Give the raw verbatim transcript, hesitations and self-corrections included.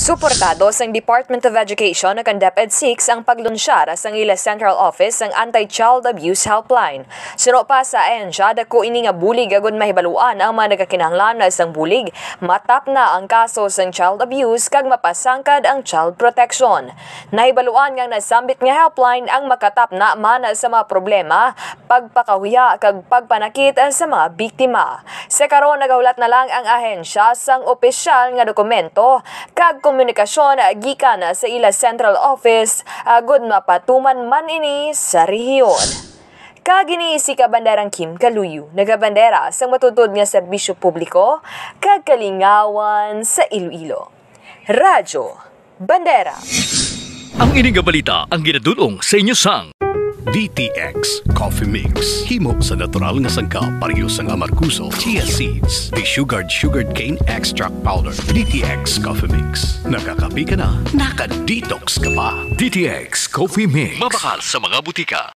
Suportado sang Department of Education kag DepEd Six ang paglunsyar sang ila central office sang Anti-Child Abuse Helpline. Suno pa sa ahensya, dako ini nga bulig agud mahibaluan ang mga nagakinahanglan sang bulig, matapna ang kaso sang child abuse kag mapasangkad ang child protection. Nahibaluan nga ang nasambit nga helpline ang makatapna man sa mga problema, pagpakahuya kag pagpanakit sa mga biktima. Sa karon, nagahulat na lang ang ahensya sang opisyal nga dokumento kag komunikasyon gikan sa ila central office, agud mapatuman man ini sa rehiyon. Kag ini si Kabanderang Kim Kaluyo, nagabandera sang matuod nga serbisyo publiko kag kalingawan sa Iloilo. Radyo Bandera. Ang ini nga balita ang ginadul-ong sa inyo sang D T X Coffee Mix. Himo sa natural nga sangkap, pareho sang amargoso, chia seeds, desugared sugarcane extract powder. D T X Coffee Mix. Nakakape ka na, naka-detox ka pa. D T X Coffee Mix. Mabakal sa mga butika.